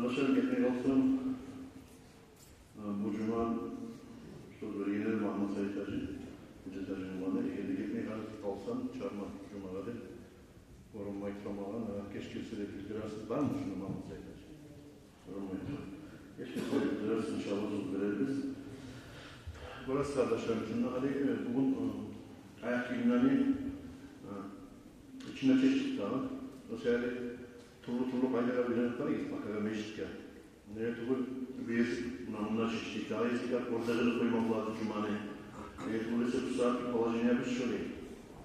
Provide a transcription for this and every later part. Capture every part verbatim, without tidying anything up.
Къардашларым, гетмей къалсам, э, бу жума сёз бергенде Магьаммат-Саид гьажи, Гьожатгьажи уланы, эгер де гетмей къал-, къалсам, чыгъарман жумагъа деп. Гёрюнмей турмагъан, э, геч гелсе де билдирерсиз, бармы шунда Магьаммат-Саид гьажи? Гёрюнмей тура. Геч гелсе де билдирерсиз, иншаллагь, сёз берербиз. Гёресиз, къардашларым, шунда гьали, э, бугюн, э, аякъ гийимлени, э, ичине чечдик дагъы. О саялы тюрлю-тюрлю къайдагъа билинип барабыз, пакагъа, межитге. Неге тюгюл, бир муна, муна чечдик, дагъы эсгер, ордагъыны къойма бола жуманы. Неге тюгюл эсе, бу сагьат положениябыз шолай.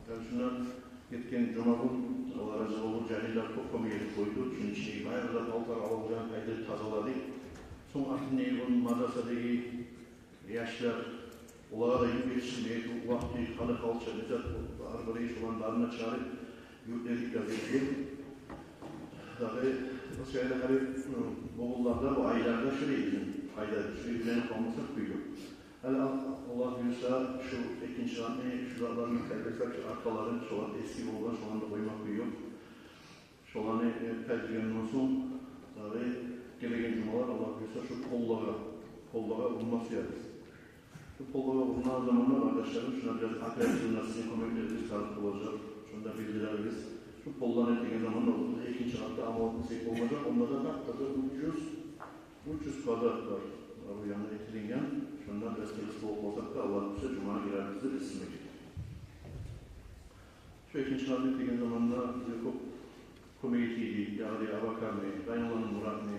Яни шунда гетген жума гюн, Аллагь рази болсун, жагьиллер кёп кёмек этип къойду. Шуну ичине бары да палтар алып, жан къайдырып тазаладыкъ. Сонг артындагъы гюн мадрасадагъы яшлар, олагъа да юк етишмей, вакъти, къалай къалча, не зат, бары-бары иш, оланы барын да чыгъарып, юкледик газетге. Дагъы, о саялы гьали, ы, бу гюнлерде, бу айларда шулай бизин къайда, шулай юкленип къалмасакъ кюй ёкъ. Гьали Ал-, Аллагь буюрса, шу экинчи къатны, шу затланы къайдырсакъ, шу аркаларын, шолар эски болгъан, шоланы да къоймакъ кюй ёкъ. Шоланы, э, тайдыргъандан сонг, дагъы гелеген жумалар, Аллагь буюрса, шу поллагъа, поллагъа урма сюебиз. Шу поллагъа ургъан заманда, къардашларым, шуна бираз оперативно сизин кёмеклеригиз тарыкъ болажакъ. Шонда билдирербиз. Шу полланы этеген заманда, о экинчи къатда амалат этсек болмажакъ. Онда да тап-таза уьч юз, уьч юз квадрат бар. Бу янда этилинген. Шонда бираз тыгъыс болуп къалсакъ да, Аллагь буюрса, жумагъа гирербиз деп эсиме гелди. Шу экинчи къатны этеген заманда бизге кёп кёмек этди, ягъни Абакарны, Къайынланы Муратны,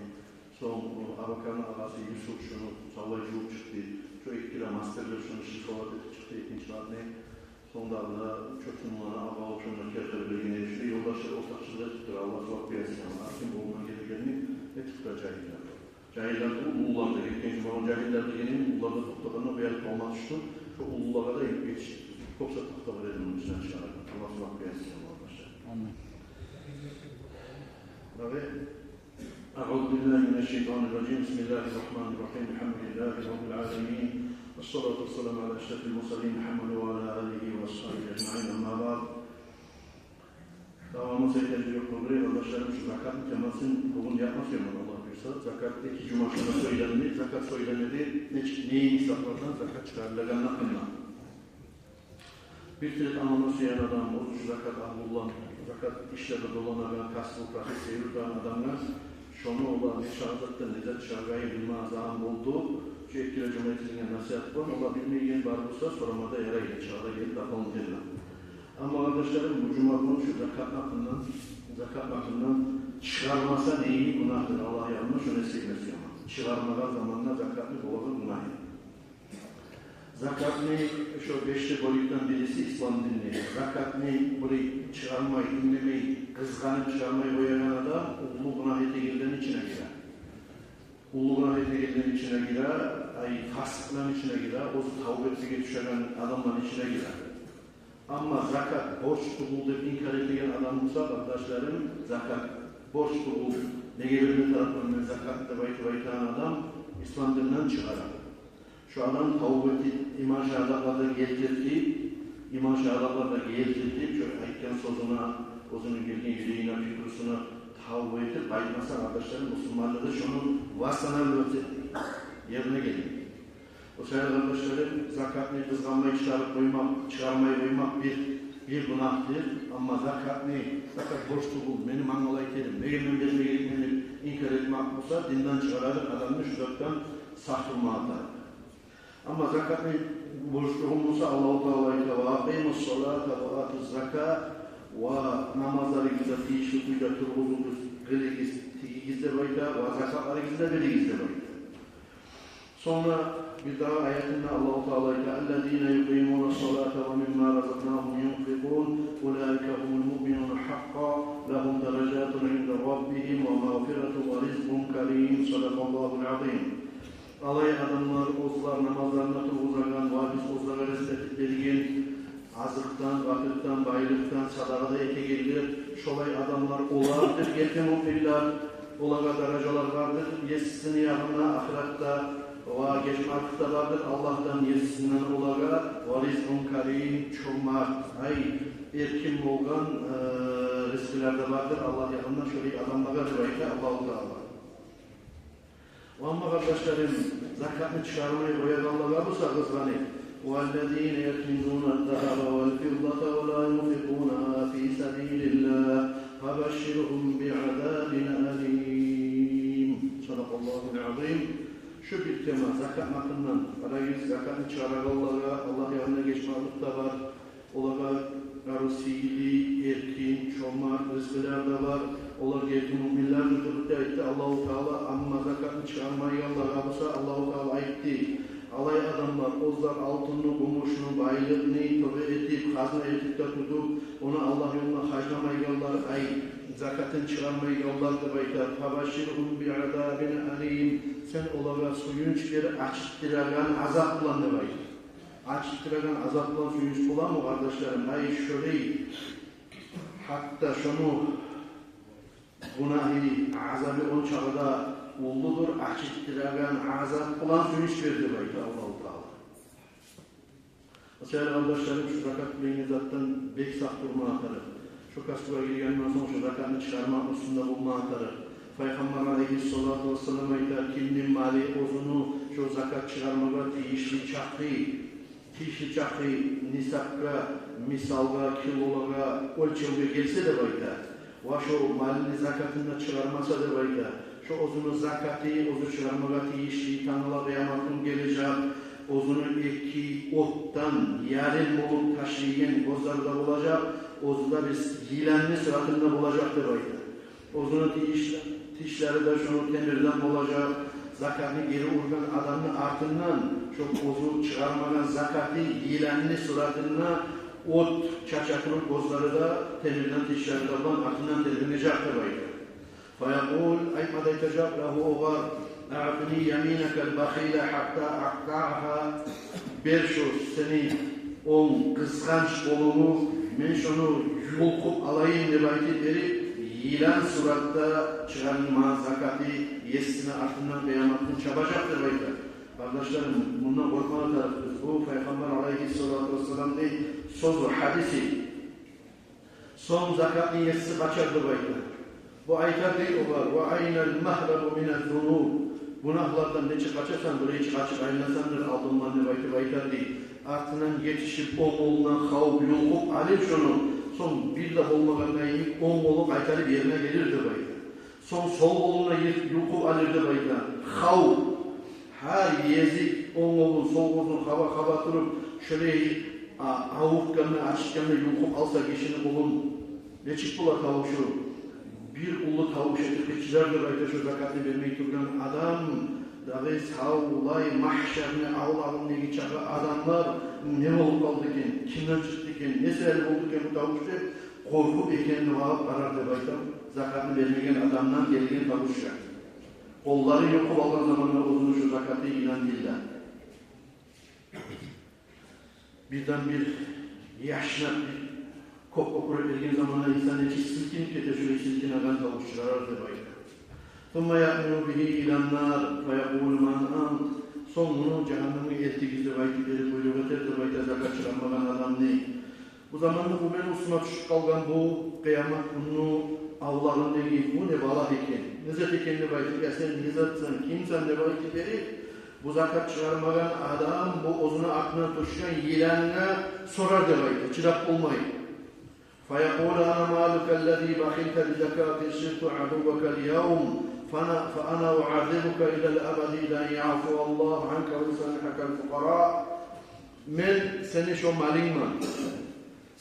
сонг, о, Абакарны агъасы Юсуп шуну савлай жувуп чыкъды. Шу эки де мастерлер шуну шифалап этип чыкъды экинчи къатны. Сонг дагъы да Чочунланы агъа, шуну керхер берген эди. Шу ёлдашлар ортакъчылыкъ этип тура, Аллагь савап берсин. Артын болмай гелгенни этип тура жагьиллер. Жагьиллер, уллулар да гетген жумагъа, жагьиллер дегеним, уллулар да токътагъанда, бу ягъа къалма тюшдю. Шо уллулагъа да етишдик. Кёп зат токътап бердим муну ичинден чыгъарып. Аллагь савап берсин иншаллагь, къардашлар. Амин. Дагъы, أعوذ بالله من الشيطان الرجيم. بسم الله الرحمن الرحيم. الحمد لله رب العالمين. والصلاة والسلام على أشرف المرسلين محمد وعلى آله وأصحابه أجمعين. أما بعد. Дагъы Магьаммат-Саид гьажи ёкъ болгъур, къардашларым, шу закатны темасын бугюн япма сюемен, Аллагь буюрса. Закат эки жума шунда сёйленди, закат сёйленеди, нечик, не гьисаплардан закат чыгъарылагъаны гьакъында. Бир тюрлю англама сюеген адам, оьзю шу закат агьлулан, закат ишлерде доланагъан, касбу, профессия юрютеген адамгъа шону, олар не шагьзатдан не зат чыгъаргъанын билме азан болду. Шу эки де жума этилген насигьат булан, олар билмейген бар буса, сорама да ярай, чыгъара гелип дополнительно. Амма, къардашларым, бу жума гюн шу закат гьакъындан, закат гьакъындан чыгъармаса, нени гюнагьдыр Аллагь янында, шону эсгерме сюемен. Чыгъармагъан заманда закатны болагъан гюнагьы. Закатны, шо беш де бёлюкден бириси ислам динни. Закатны бир чыгъармай, иннемей, къызгъанып чыгъармай къоягъан адам уллу гюнагь этегенлени ичине гире. Уллу гюнагь этегенлени ичине гире, ай, фасикълени ичине гире, оьзю тавба этмеге тюшеген адамланы ичине гире. Амма закат борч тюгюл деп инкар этеген адам буса, къардашларым, закат борч тюгюл, неге берме тарыкъман мен закат деп айтып айтагъан адам ислам динден чыгъара. Шо адам тавба этип, иман шагьадатлагъа да гелтирип, иман шагьадатлагъа да гелтирип, шо айтгъан сёзюне, оьзюню гелген юрегине, пикрусуна тавба этип къайтмаса, къардашларым, бусурманлыгъы шону восстанавливать этмей, ерине гелмей. О саялы, къардашларым, закатны къызгъанмай чыгъарып къоймакъ, чыгъармай къоймакъ бир, бир гюнагьдыр. Амма закатны, закат борч тюгюл, мени мангал айта эдим, неге мен берме герекмен деп инкар этмек буса, динден чыгъарадыр адамны, шу затдан сакъ болмагъа тарыкъ. Амма закатны борчлугъун буса, Аллагьу Таала айта: «Ва акъимус салата ва атуз закат», ва намазларыгъызны тийишли кюйде тургъузугъуз, къылыгъыз, тигигиз деп айта, ва закатларыгъызны да беригиз деп айта. Сонг бир дагъы аятында Аллагьу Таала айта: «Аллазина юкъимуна салата ва мимма разакънагьум юнфикъун, улаика гьумул муъминуна гьакъкъан, лагьум даражатун инда раббигьим ва магъфиратун ва ризкъун карим». Садакъаллагьул азим. Олай адамлар, оьзлер намазларын тургъузагъан ва биз оьзлеге ризкъ этип берген азыкъдан, вакъытдан, байлыкъдан садагъа да этегенлер, шолай адамлар олардыр, герти муъминлер, олагъа даражалар бардыр Есисини янында ахыратда, ва гечме артыкъ да бардыр Аллагьдан, Есисинден олагъа, ва ризкъун карим, чомарт, ай, эркин болгъан, э, ризкъылар да бардыр Аллагь янында шолай адамлагъа деп айта Аллагьу Таала. Амма, къардашларым, закатны чыгъармай къоягъанлагъа буса къызгъанып: والذين يكنزون الذهب والفضة ولا ينفقونها في سبيل الله فبشرهم بعذاب أليم. صدق الله العظيم. Шу бир тема, закатны гьакъындан. Къарагъыз, закатны чыгъарагъанлагъа, Аллагь янында гечмеклик де бар. Олагъа арив сыйлы, эркин, чомарт ризкъылар да бар. Олар герти муъминлердир деп айтды Аллагьу Таала. Амма закатны чыгъармайгъанлагъа буса Аллагьу Таала айтды: алай адамлар, оьзлер алтынны, гюмюшню, байлыкъны тёбе этип, хазна этип де тутуп, ону Аллагь ёлуна харжламайгъанлар, ай, закатын чыгъармайгъанлар деп айта. فبشرهم بعذاب أليم. Сен олагъа сююнч бер ачытдырагъан азап булан деп айта. Ачытдырагъан азап булан сююнч боламы, къардашларым? Ай, шолай. Гьатта шону гюнагьы, азабы ончакъы да уллудур, ачытдырагъан азап булан сююнч бер деп айта Аллагьу Таала. Шолай, къардашларым, шу закат деген затдан бек сакъ турма тарыкъ. Шу касбугъа гиргенден сонг шу закатны чыгъармакъ уьстюнде болма тарыкъ. Пайхаммар алайгьиссалату вассалам айта: кимни малы оьзюню шу закат чыгъармагъа тийишли чакъы, тийишли чакъы нисапгъа, мисалгъа, килолагъа, оьлчевге гелсе деп айта, ва шо малны закатын да чыгъармаса деп айта, шо оьзюню закаты, оьзю чыгъармагъа тийишли, тангала къыямат гюн гележек, оьзюню эки отдан ярым болуп ташайгъан гёзлери де болажакъ, оьзю де бир йыланны суратында болажакъ деп айта. Оьзюню тиш-, тишлери де шону темирден болажакъ. Закатны гери ургъан адамны артындан шо оьзю чыгъармагъан закаты йыланны суратында от чача туруп, гёзлери де темирден, тишлери де булан артындан тербенежек деп айта. فيقول, айтма да айтажакъ, له, огъар: أعطني يمينك البخيلة حتى أقطعها. Бер шо сени онг къызгъанч къолунгну, мен шону юлкъуп алайым деп айтып берип, йылан суратда чыгъарма закаты есини артындан къыямат гюн чабажакъ деп айта. Къардашларым, мундан къоркъма тарыкъбыз. Бу Пайхаммар алайгьиссалату вассаламны сёзю, гьадиси. Сонг закатны еси къачар деп айта. Бу айтар дей огъар: وأين المهرب من الذنوب؟ Гюнагьлардан нечик къачасан, бир нечик къачып айланасандыр алдындан деп айтып айтар дей. Артындан етишип, онг къолундан хавуп, юлкъуп алып шону, сонг бир де болмагъандай онг къолу къайтарып ерине гелир деп айта. Сонг сол къолундан ю-, юлкъуп алыр деп айта. Хавуп. Гьар език онг къолун, сол къолун хаба-хаба туруп, шолай, а, авуртгъанда, ачытгъанда юлкъуп алса гишини къолун, нечик бола тавушу? Бир уллу тавуш этип къычырар деп айта шо закатны бермей тургъан адам. Дагъы савлай магьшарны авлагъындагъы чакъы адамлар: не болуп къалды экен, кимден чыкъды экен, не себеп болду экен бу тавуш деп, къоркъуп экенин багъып къарар деп айта закатны бермеген адамдан гелген тавушгъа. Къоллары юлкъуп алгъан заманда оьзюню шо закаты йылан йылан. Бирден-бир яшнап, бир кёкге кюреп берген заманда инсан нечик силкинип гете, шолай силкинеген тавуш чыгъарар деп айта. ثم يحمل به إلى النار فيقول: من أنت؟ Сонг муну жагьаннемге элтигиз деп айтып берип, буйрукъ этер деп айта закат чыгъармагъан адамны. Бу заманда бу мени уьстюме тюшюп къалгъан бу къыямат гюнню авлагъындагъы бу не бала экен, не зат экен деп айтып, я сен не затсан, кимсен деп айтып берип, бу закат чыгъармагъан адам бу оьзюню артындан тюшген йылангъа сорар деп айта, чыдап болмай. فيقول: أنا مالك الذي بخلت بزكاتي، صرت عدوك اليوم، فأنا، فأنا أعذبك إلى الأبد إلى أن يعفو الله عنك ويسامحك الفقراء. Мен сени шо малынгман.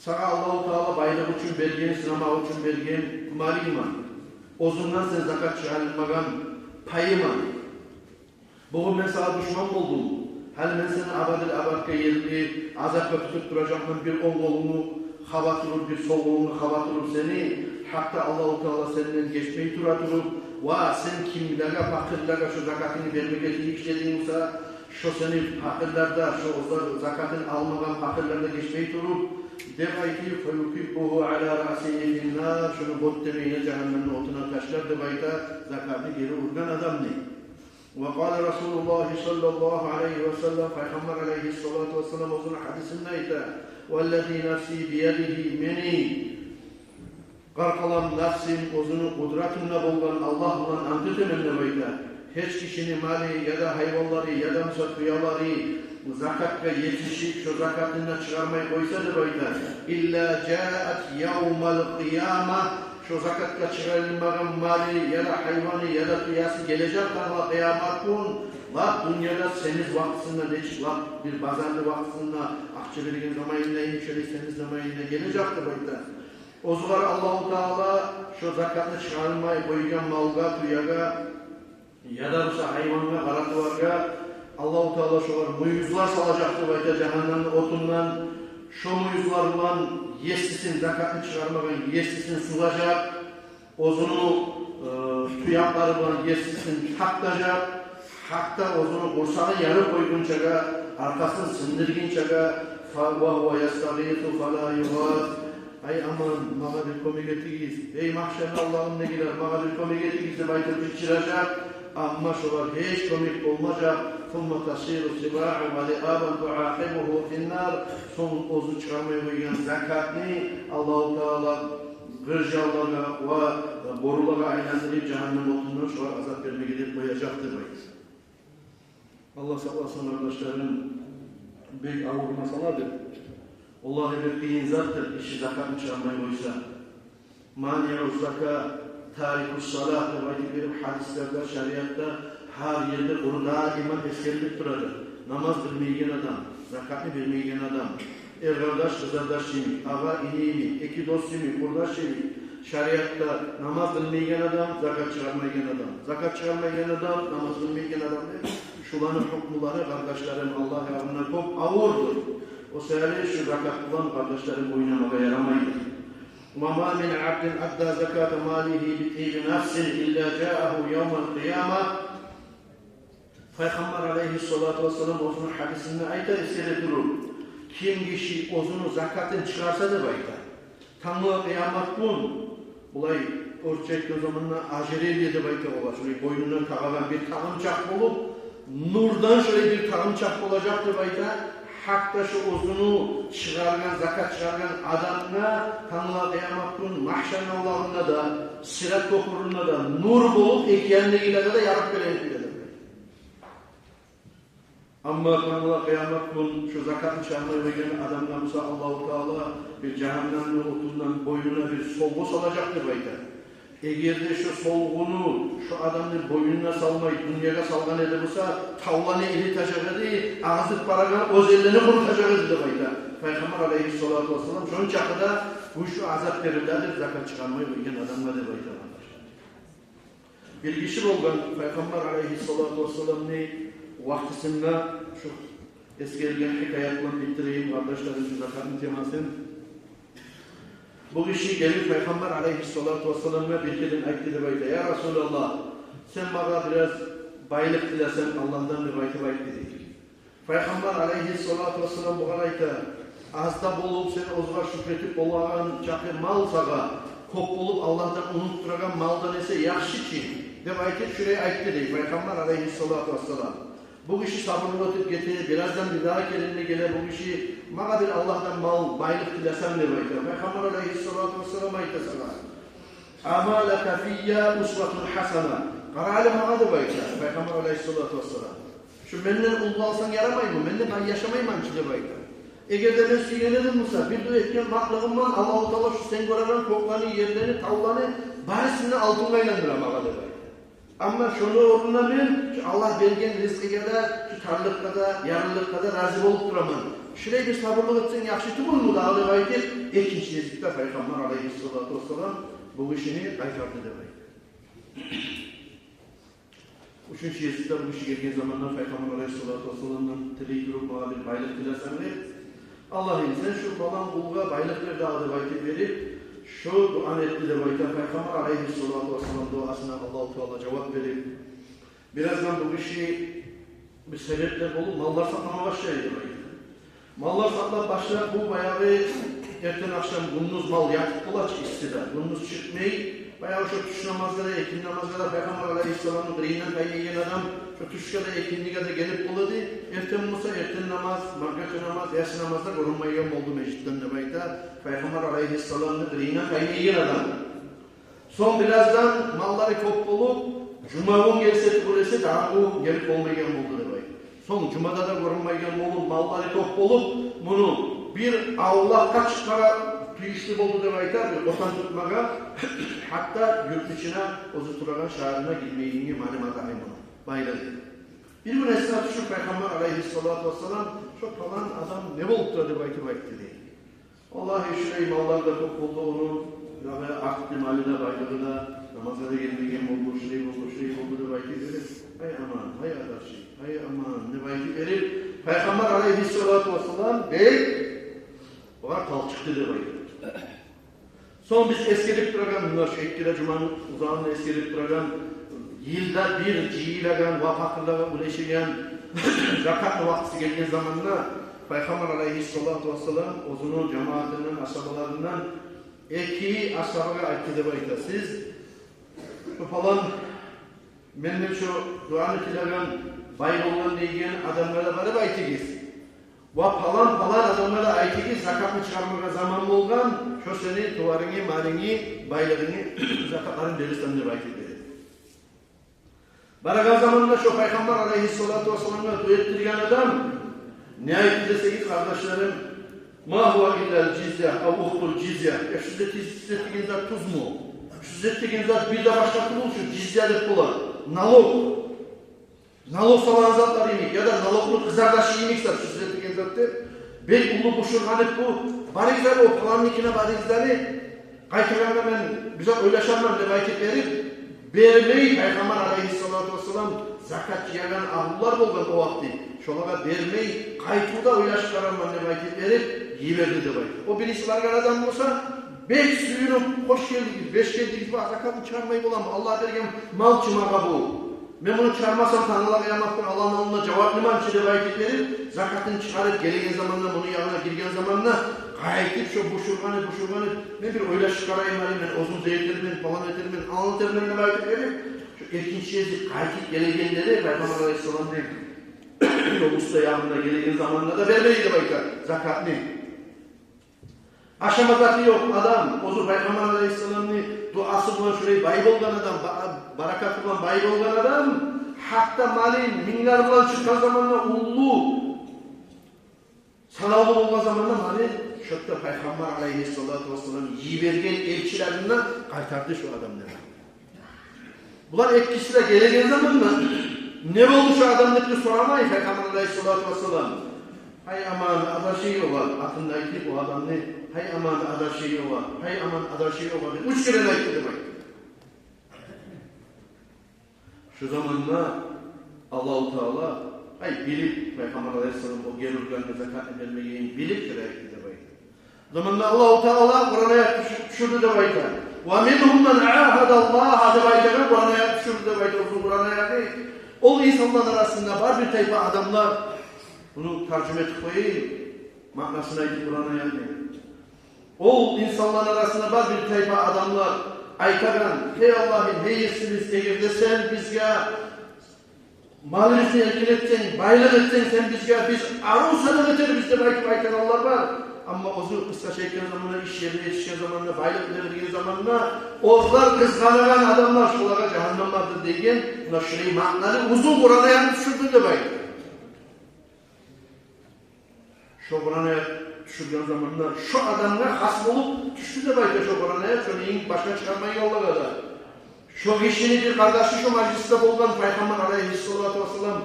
Сагъа Аллагьу Таала байлыкъ учун берген, сынамакъ учун берген малынгман. Оьзюнгден сен закат чыгъарылмагъан пайыман. Бугюн мен сагъа душман болдум. Гьали мен сени абадил абадгъа ерли азапгъа тутуп туражакъман, бир онг къолунгну хаба туруп, бир сол къолунгну хаба туруп сени, гьатта Аллагьу Таала сенден гечмей тура туруп, ва сен кимлеге, пакъырлагъа шо закатынгны бермеге тийишли эдинг буса, шо сени пакъырлар да, шо оьзлер закатын алмагъан пакъырлар да гечмей туруп, деп айтып, فيكبه على رأسه في النار, шону бёртдемейине жагьаннемни отуна ташлар деп айта закатны гери ургъан адамны. وقال رسول الله صلى الله عليه وسلم, Пайхаммар алайгьиссалату вассалам оьзюню гьадисинде айта: والذي نفسي بيده, мени къаркъарам, напсым оьзюню къудратында болгъан Аллагь булан ант этемен деп айта. Гьеч гишини малы, яда гьайванлары, яда буса тюелери закатгъа етишип, шо закатын да чыгъармай къойса, деп айта, илла жаат явмал къияма, шо закатгъа чыгъарылмагъан малы, яда гьайваны, яда тюеси гележек тангала къыямат гюн, лап дюньяда семиз вакътисинде, нечик лап бир базарлы вакътисинде, акъча берген заманында, иншаллагь, семиз заманында гележек, деп айта. Огъар Аллагьу Таала шо закатны чыгъармай къойгъан малгъа, тюеге, яда буса гьайвангъа, къара туваргъа Аллагьу Таала шогъар мюйюзлер салажакъ, деп айта, жагьаннемни отундан. Шо мюйюзлер булан есисин, закатны чыгъармагъан есисин сузажакъ, оьзюню, э, туякълары булан есисин тартажакъ, гьатта оьзюню къурсагъын ярып къойгъунчагъа, аркъасын сындыргъынчагъа, фа-, ва гьува ястагъису фала югъас. Ай аман, магъа бир кёмек этигиз. Эй магьшарны Аллагьым, не гелер, магъа бир кёмек этигиз, деп айтып къычыражакъ. Амма шогъар гьеч кёмек болмажакъ. Сумма тасиру сибаъу ва зиабан туакъибугьу финнар. Сонг оьзю чыгъармай къойгъан закатны Аллагьу Таала къыржавлагъа ва борулагъа айландырып, жагьаннам отундан шогъар азап бермеге деп къояжакъ, деп айта. Аллагь сакъласын, къардашларым, бек авур масъаладыр. Валлагь, бек къыйын затдыр гиши закатын чыгъармай къойса. Маниъу закат, тарикус салат деп айтып берип, гьадислерде, шариатда гьар ерде къуру даим эсгерилип турадыр. Намаз къылмайгъан адам, закатны бермейген адам, эркъардаш, къызардаш йимик, агъа, ини йимик, эки дос йимик, къурдаш йимик. Шариатда намаз къылмайгъан адам, закат чыгъармайгъан адам, закат чыгъармайгъан адам, намаз къылмайгъан адам деп, шуланы гьукмулары, къардашларым, Аллагь ягъында кёп авурдур. О саялы шу закат булан, къардашларым, ойнамагъа ярамайдыр. Ва ма мин абдин адда заката малигьи би тиби нафсин илла жаагьу явмал къияма. Пайхаммар алайгьиссалату вассалам оьзюню гьадисинде айта, эсгере туруп, ким гиши оьзюню закатын чыгъарса, деп айта, тангала къыямат гюн, булай орусча айтгъан заманда, ожерелье деп айта олар, шолай бойнуна тагъагъан бир тагъымчакъ болуп, нурдан шолай бир тагъымчакъ болажакъ, деп айта. Гьатта шо оьзюню чыгъаргъан, закат чыгъаргъан адамгъа тангала къыямат гюн магьшарны авлагъында да, Сират кёпюрюнде де нур болуп, эки янындагъылагъа да ярыкъ берилип геле. Амма тангала къыямат гюн шо закатын чыгъармай къойгъан адамгъа буса Аллагьу Таала бир жагьаннамны отундан бойнуна бир солгъу салажакъ, деп айта. Эгер де шо солгъуну шо адамны бойнуна салмай, дюньягъа салгъан эди буса, тавланы эритежек эди, агъып барагъан оьзенлени къурутажакъ эди, деп айта Пайхаммар алайгьиссалату вассалам. Шончакъы да гючлю азап бериледир закат чыгъармай къойгъан адамгъа, деп айта, къардашлар. Бир гиши болгъан, Пайхаммар алайгьиссалату вассаламны вакътисинде, шу эсгерилген гьикаят булан битдирейим, къардашларым, шу закатны темасын. Бу гиши гелип Пайхаммар алайгьиссалату вассаламгъа бир керен айтды, деп айта: «Я Расулаллагь, сен магъа бираз байлыкъ тилесенг Аллагьдан», — деп айтып айтды, дей. Пайхаммар алайгьиссалату вассалам бугъар айта: «Аз да болуп, сен огъар шюкюр этип болагъан чакъы мал сагъа, кёп болуп, Аллагьдан унутуп турагъан малдан эсе яхшы чы», — деп айтып, шулай айтды, дей, Пайхаммар алайгьиссалату вассалам. Бу гиши сабурлукъ этип гете, бираздан бир дагъы керен де геле бу гиши: «Магъа бир Аллагьдан мал, байлыкъ тилесенг», — деп айта. Пайхаммар алайгьиссалату вассалам айта сагъа: «Ама лака фийя усватун хасана». «Къара гьали магъа, — деп айта Пайхаммар алайгьиссалату вассалам, — шу менден уьлгю алсанг ярамаймы? Мен де бай яшамайман чы», — деп айта. «Эгер де мен сюйген эдим буса, бир дуа этген макълыгъым булан Аллагьу Таала шу сен гёреген кёклени, ерлени, тавланы барысын да алтынгъа айландыра магъа», — деп айта. «Амма шону орнуна мен шу Аллагь берген ризкъыгъа да, шу тарлыкъгъа да, ярлылыкъгъа да рази болуп тураман. Шулай бир сабурлукъ этсенг яхшы тюгюлмю дагъы?» — деп айтып, экинчи гезикде Пайхаммар алайгьиссалату вассалам бу гишини къайтарды, деп айта. Уьчюнчю гезикде бу гиши гелген заманда Пайхаммар алайгьиссалату вассаламдан тилей туруп: «Магъа бир байлыкъ тилесенг», — деп, «Аллагьым, сен шу палан къулгъа байлыкъ бер дагъы», — деп айтып берип, шу дуаны этди, деп айта. Пайхаммар алайгьиссалату вассалам дуасына Аллагьу Таала жавап берип, бираздан бу гиши бир себеплер болуп маллар сакълама башлай, деп айта. Маллар сакълап башлап, бу баягъы эртен-ахшам, гюндюз мал ятып бола чы иссиде, гюндюз чыкъмай. Баягъы шо тюш намазгъа да, экинди намазгъа да Пайхаммар алайгьиссаламны къырыйындан таймайгъан адам шо тюшге де, экиндиге де гелип бола эди. Эртен буса эртен намаз, маркача намаз, ясси намазда гёрюнмейген болду межитден, деп айта, Пайхаммар алайгьиссаламны къырыйындан таймайгъан адам. Сонг бираздан маллары кёп болуп, Жумагюн гелсе тюгюл эсе, дагъы гюн гелип болмайгъан болду деп айта. Сонг жумада да гёрюнмейген болуп, маллары кёп болуп, муну бир авлакъгъа чыкъмагъа тийишли болду деп айта, бир къотан тутмагъа, гьатта юртну ичине, оьзю турагъан шагьарына гирмейгенге маънамат ай муну, байлар. Бир гюн эсине тюшюп, Пайхаммар алайгьиссалату вассалам: «Шо палан адам не болуп тура?» — деп айтып айтды дей. «Валлагь, шулай маллар да кёп болду ону, дагъы артды малы да, байлыгъы да, намазгъа да гелмейген болду, шулай болду, шулай болду», — деп айтып берип: «Гьай аман, гьай адаши, гьай аман», — деп айтып берип, Пайхаммар алайгьиссалату вассалам бек огъар талчыкъды деп айта. Сонг биз эсгерип турагъан, муна шу экки де жуманы узагъында эсгерип турагъан, йылда бир жыйылагъан ва пакъырлагъа уьлешеген закатны вакътиси гелген заманда, Пайхаммар алайгьиссалату вассалам оьзюню жамаатындан, асгьабаларындан эки асгьабагъа айтды деп айта: «Сиз, шо палан, менден шо дуаны тилеген, бай болгъан деген адамгъа да барып айтыгъыз. Ва палан-палан адамгъа да айтыгъыз, закатны чыгъармагъа заман болгъан, шо сени туварынгны, малынгны, байлыгъынгны закатларын бересен», — деп айтып берди. Барагъан заманда шо Пайхаммар алайгьиссалату вассаламгъа дуа этдирген адам не айтды десегиз, къардашларым: «Ма гьува иллал жизья, ав ухтул жизья». Я, шу сиз этеген зат тюзмю? Шу сиз этеген зат бир де башгъа тюгюл, шу жизья деп бола. Налог. Налог салагъан затлар йимик, яда налогну къызардашы йимик зат шу сиз этеген зат деп. Бек уллу бушургъан эди бу. Барыгъыз да о паланныкине, барыгъыз да, къайтагъанда мен бир зат ойлашарман деп айтып берип, бермей, Пайхаммар алайгьиссалату вассалам закат жыягъан агьлулар болгъан о вакъти. Шолагъа бермей, къайтып да ойлашып къарарман деп айтып берип йиберди деп айта. О бириси баргъан адам болса, бек сююнюп: «Хош гелдигиз, беш гелдигиз, бу закатны чыгъармай боламы? Аллагь берген мал чы магъа бу. Мен муну чыгъармасам, тангала къыямат гюн Аллагьны алдында жаваплыман чы», — деп айтып берип, закатын чыгъарып гелеген заманда, муну янына гирген заманда, къайтып шо бушургъаны, бушургъаны: «Мен бир ойлашып къарайым гьали, мен оьзюм зат этермен, палан этермен, англат этермен», — деп айтып берип, шо экинчи гезик къайтып гелегенде де, Пайхаммар алайгьиссалам дей, ёл уьстю янына гелеген заманда да бермей деп айта закатны. Ашама заты ёкъ адам, оьзю Пайхаммар алайгьиссаламны дуасы булан шулай бай болгъан адам, ба-, баракаты булан бай болгъан адам, гьатта малы минглер булан чыкъгъан заманда, уллу, санавлу болгъан заманда малы, шо да Пайхаммар алайгьиссалату вассалам йиберген элчилеринден къайтарды шо адамны. Булар экиси де гелеген заманда: «Не болду шо адам?» — деп де сорамай Пайхаммар алайгьиссалату вассалам: «Гьай аман, адаши ёгъа», — атын да айтып о адамны: «Гьай аман, адаши ёгъа, гьай аман, адаши ёгъа», — деп уьч керен айтды деп айта. Шо заманда Аллагьу Таала, ай, билип, Пайхаммар алайгьиссалам о гери ургъанда закатны бермегенин билип, шолай айтды деп айта. О заманда Аллагьу Таала Къуран аят тюш-, тюшюрдю деп айта. «Ва мингьум ман агьадаллагьа» деп айтагъан Къуран аят тюшюрдю деп айта. Узун Къуран аят. Ол инсанланы арасында бар бир тайпа адамлар, муну таржума этип къояйым, маънасын айтып Къуран аятны. Ол инсанланы арасында бар бир тайпа адамлар айтагъан: «Гьей Аллагьым, гьей Есибиз, эгер де сен бизге малыбызны эркин этсенг, байлыкъ этсенг сен бизге, биз арив садагъа этербиз», — деп айтып айтагъанлар бар. Амма оьзю къыскъача айтгъан заманда, иш ерине етишген заманда, байлыкъ берилген заманда, оьзлер къызгъанагъан адамлар, шолагъа жагьаннам бардыр деген, муна шулай маъналы узун Къуран аятны тюшюрдю деп айта. Шо Къуран аят тюшюрген заманда шо адамгъа хас болуп тюшдю деп айта шо Къуран аят, шону инг башгъа чыгъармайгъанлагъа да. Шо гишини бир къардашы шо мажлисде болгъан, Пайхаммар алайгьиссалату вассалам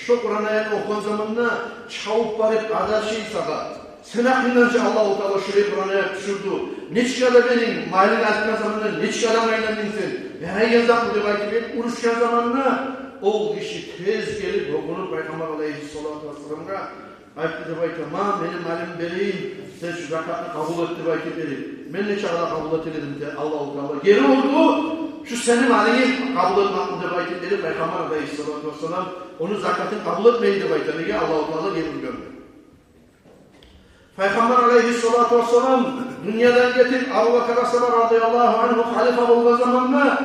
шо Къуран аятны охугъан заманда чабып барып: «Адаши, сагъа, сени гьакъынгдан чы Аллагьу Таала шулай Къуран аят тюшюрдю. Нечик адам эдинг, малынг артгъан заманда нечик адам айландынг сен? Ярайгъан затмы?» — деп айтып, урушгъан заманда ол гиши тез гелип, гьёкюнюп Пайхаммар алайгьиссалату вассаламгъа айтды деп айта: «Ма, мени малымны берейим, сен шу закатны къабул эт», — деп айтып берип. «Мен нечакъы да къабул этер эдим», — де, Аллагьу Таала гери урду: «Шу сени малынгны къабул этмекми?» — деп айтып берип, Пайхаммар алайгьиссалату вассалам ону закатын къабул этмей деп айта. Неге? Аллагьу Таала гери ургъан. Пайхаммар алайгьиссалату вассалам дюньядан гетип, Абубакар асгьаба радияллагьу ангьу халифа болгъан заманда,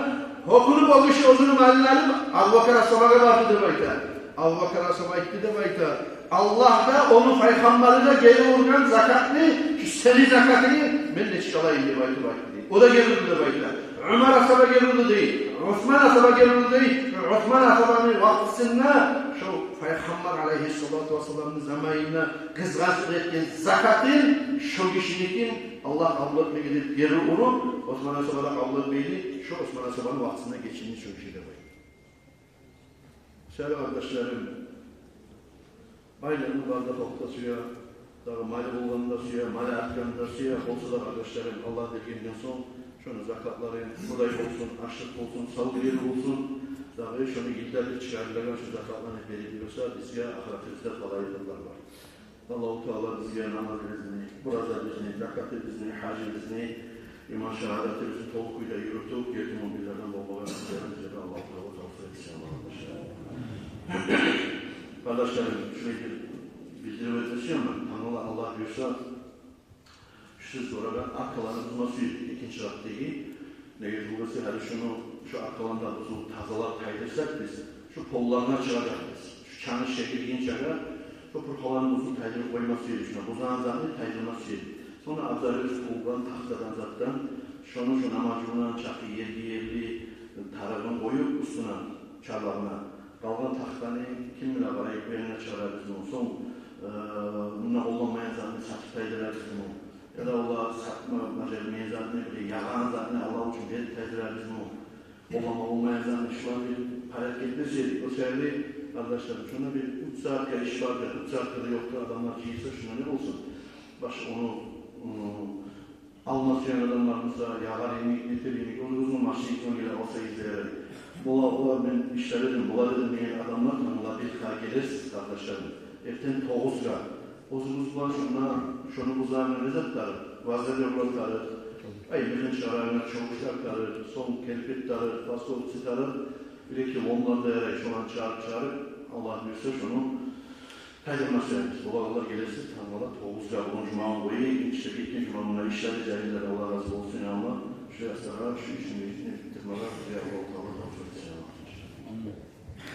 гьёкюнюп о гиши оьзюню малын алып, Абубакар асгьабагъа барды деп айта. Абубакар асгьаба айтды деп айта: «Аллагь да, ону Пайхаммары да гери ургъан закатны, шу сени закатынгны мен нечик алайым?» — деп айтып айтды. О да гери урду деп айта. Умар асгьаба гелди дей, Осман асгьаба гелди дей. Осман асгьабаны вакътисинде шо Пайхаммар алайгьиссалату вассаламны заманында къызгъанчлыкъ этген закатын шо гишиникин Аллагь къабул этмеге деп гери уруп, Осман асгьаба да къабул этмейди. Шо Осман асгьабаны вакътисинде гечинди шо гиши деп айта. Сыйлы къардашларым, байлыкъны бары да халкъ да сюе, дагъы малы болгъанны да сюе, малы артгъанны да сюе. Болса да, къардашларым, Аллагь бергенден сонг, шону закатларын, будай болсун, ашлыкъ болсун, сав ери болсун, дагъы шону йылда бир чыгъарылагъан шо закатланы берип юрюсе, бизге ахыратыбызда талайлыкълар бар. Аллагьу Таала бизге намазыбызны, оразабызны, закатыбызны, гьажыбызны, иман шагьадатыбызны толу кюйде юрютюп, гертимон бирлерден болмагъа бизлерден Аллагьу Таала тавфикъ этсин, Аллагь, къардашлар. Къардашларым, шулай бир билдирип этмесем, тангала, Аллагь буюрса, шу сиз сорагъан аркъаланы бузма сюе экинчи рагьтеги. Неге тюгюл эсе, гьали шуну, шу аркъаланы да бузуп, тазалап тайдырсакъ биз, шу полларына чыгъажакъ биз. Шу чангы шегиргинчеге шу пурхаланы бузуп тайдырып къойма сюе, шуну бузагъан затны тайдырма сюе. Сонг да абзарыбыз болгъан тахтадан, затдан, шону шу намаз жувунагъан чакъы ерли-ерли тарыгъын къоюп уьстюне, чарлагъына, къалгъан тахтаны ким биле къарай къоягъангъа чыгъарабызмы, сонг, э, мунда къолланмайгъан затны сатып тайдырабызмы, яда олар сатма бажармайгъан затны, бир ягъагъан затны Аллагь учун берип тайдырабызмы, къоллама болмайгъан затны, шулар бир паракет этмес эдик. О себепли, къардашларым, шунда бир уьч сагьатгъа иш бар деп, уьч сагьатгъа да ёкъ деп адамлар жыйылса, шунда не болсун? Башгъа ону, ы, алма сюеген адамлар буса, ягъар йимик, нетер йимик, оьзюгюзню машинагъыздан геле алсагъыз да ярай. Бола, олар, мен ишлер эдим, болар эдим деген адамлар, тангала бирге гелесиз, къардашларым. Эртен тогъузгъа. Оьзюгюз бар шунда, шону бузагъангъа не зат тарыкъ? Ваза берме тарыкъ. Ай, михин чыгъарагъангъа чавушлар тарыкъ, сонг керпет тарыкъ, фасовцы тарыкъ. Бир-эки ломлар да ярай, шоланы чыгъарып-чыгъарып, Аллагь буюрса, шону тайдырма сюебиз. Болагъанлар гелесиз, тангала тогъузгъа, бугюн жума къойду, ишге гетген жума, мунда ишлер, жагьиллер, Аллагь рази болсун, я Аллагь. Шу яслагъа шу ишни, ишни битдирмеге бизге Аллагьу Таала